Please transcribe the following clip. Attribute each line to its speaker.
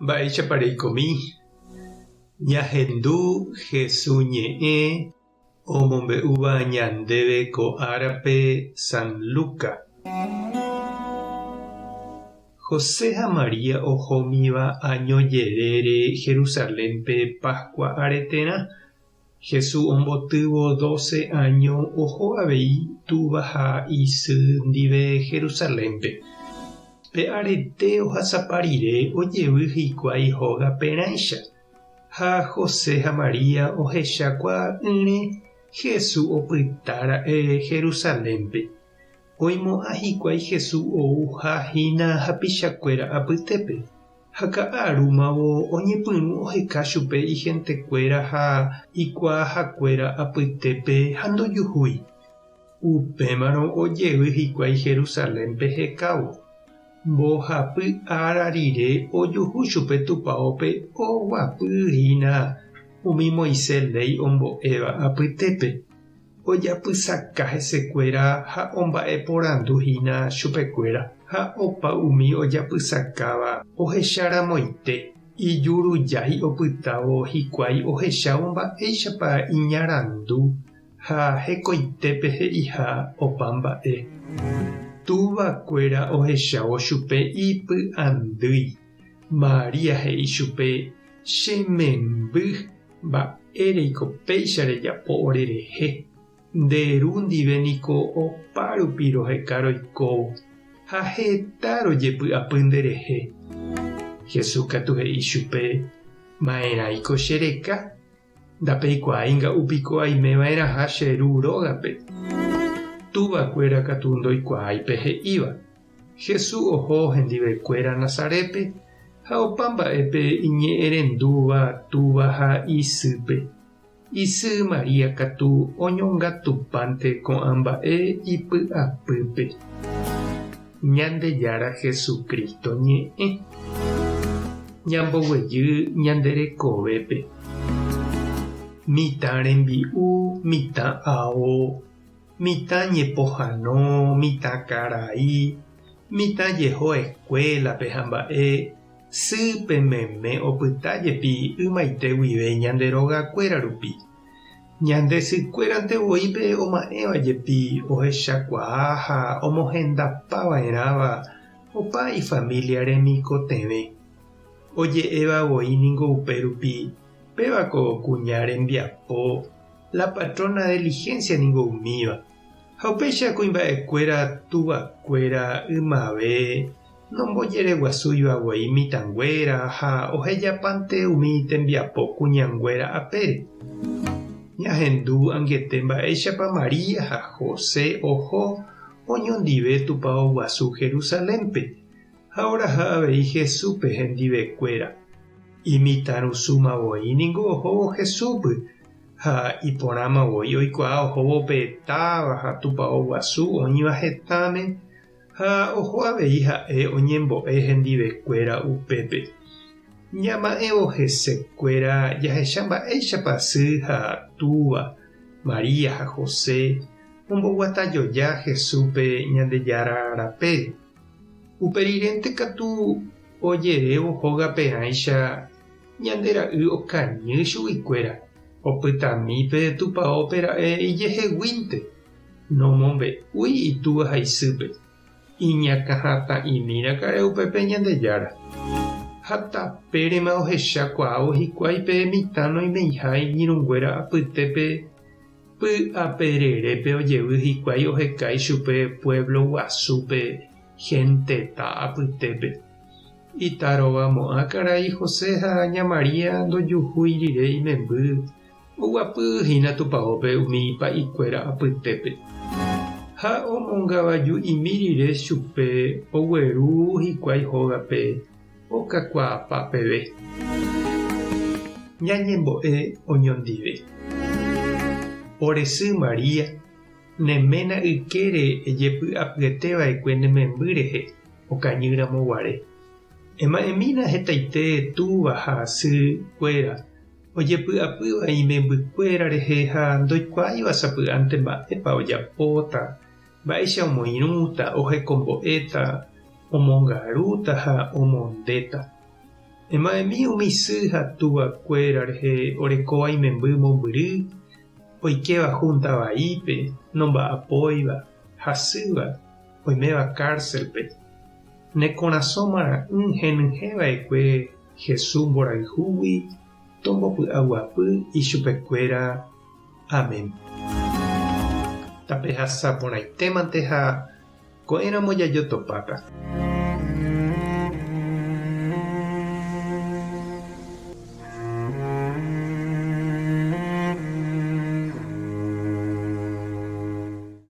Speaker 1: Mba'éichapa reikomi? Ñahendu Hesu ñe'ẽ omombe'úva ñandéve ko árape San Luca. José ha María ohómiva áño jerére Jerusalénpe Pascua areterã. Jesús ombotývo doce áño oho avei túva ha isy ndive Jerusalénpe. Pe arete ohasapa rire ojevy hikuái hóga perãicha, ha José ha María ohechakuaa'ỹre Jesús opyta ra'e Jerusalénpe. Oimo'ã hikuái Jesús ouha hína hapichakuéra apytépe. Ha ka'arúmavo oñepyrũ oheka chupe ihentekuéra ha ikuaahakuéra apytépe ha ndojuhúi. Upémarõ ojevy hikuái Jerusalénpe hekávo. Mbohapy ára rire ojuhu chupe tupaópe oguapy hína umi Moisés léi ombo'éva apytépe. Ojapysaka hesekuéra ha omba'eporandu hína chupekuéra, ha opa umi ojapysakáva ohecharamoite, ijurujái opytávo hikuái ohechávo mba'éichapa iñarandu ha hekoitépe he'iha opa mba'e. Tuvakuéra ohechávo chupe ipy'andýi. María he'i chupe, Che memby, mba'éreiko péicha rejapo orerehe? Nde ru ndive niko opa rupi roheka roikóvo, ha heta rojepy'apy nderehe. Jesús katu he'i chupe, Ma'erãiko che reka? Ndapeikuaái nga'u piko aime va'erãha che ru rógape? Túvakuéra katu ndoikuaái pe he'íva. Jesús oho hendivekuéra Nazarétpe ha opa mba'épe iñe'ẽrendúva túva ha isýpe. Isy María katu oñongatupánte ko'ã mba'e ipy'apýpe. Ñandejára Jesucristo ñe'ẽ. Ñamboguejy ñande rekovépe. Mitã rembi'u, mitã ao. Mitã ñepohano, mitã karai, mitã jeho escuela-pe ha mba'e, sýpe meme opyta jepi ymaite guive ñande rogakuéra rupi. Ñande sykuérante voi pe oma'ẽva jepi ohechakuaa ha omohendapa va'erãva opa ifamilia remikotevẽ. Oje'éva voi ningo upe rupi, péva ko kuña rembiapo La patrona diligencia ningo umíva. Ha upéicha kuimba'ekuéra tuvakuéra ymave nombojereguasúiva guei mitãnguéra ha ohejapánte umi tembiapo kuñanguéra apére. Ñahendu angete mba'éichapa María ha José oho oñondive tupao guasu Jerusalénpe, ha oraha avei Jesúspe hendivekuéra. Imitãrusúma voi ningo ohóvo Jesúspe, ha iporãma voi oikuaa ohóvo pe táva ha tupao guasu oĩva hetãme, ha oho avei ha'e oñembo'e hendivekuéra upépe. Ñama'ẽvo hesekuéra jahecha mba'éichapa sy ha túva, María ha José, omboguatajoja Jesúspe Ñandejára rapére. Upe rirénte katu ojerévo hógape'ãicha ñande ra'y okañy chuguikuéra, opytami pe tupaópe ra'e ijeheguínte, nomombe'úi itúva ha isýpe, iñakãhatã'imi raka'e upépe Ñandejára. Ha tapérema ohecha kuaávo hikuái pe mitã noimeiha iñirũnguéra apytépe Py'apererépe ojevy hikuái oheka ichupe pueblo guasúpe genteta apytépe. Itarovamo'ã karai José ha ña María ndojuhúi rire imemby oguapy hína tupaópe umi pa'ikuéra apytépe. Ha omongavaju'imi rire chupe ogueru hikuái hógape okakuaapa peve. Ñañembo'e oñondive. Ore sy María, ne ména ykére ejepy'apyete va'ekue ne memby rehe okañy ramo guare. Ema'ẽmína hetaite túva ha sy kuéra ojepy'apýva imemby kuéra rehe ha ndoikuaáiva sapy'ánte mba'épa ojapóta, Mba'éicha omoirũta, ohekombo'éta, omongarúta ha omondéta. Ema'ẽmi umi sy ha tuvakuéra rehe orekóva imemby mombyry, oikéva júnta vaípe, nomba'apóiva, hasýva, oiméva kárselpe. Ne korasõ mara'ỹ henyhẽ va'ekue Jesús mborayhúgui tombopy'aguapy ichupekuéra. Amén. Tapehasa porãitémante ha ko'ẽramo jajotopáta.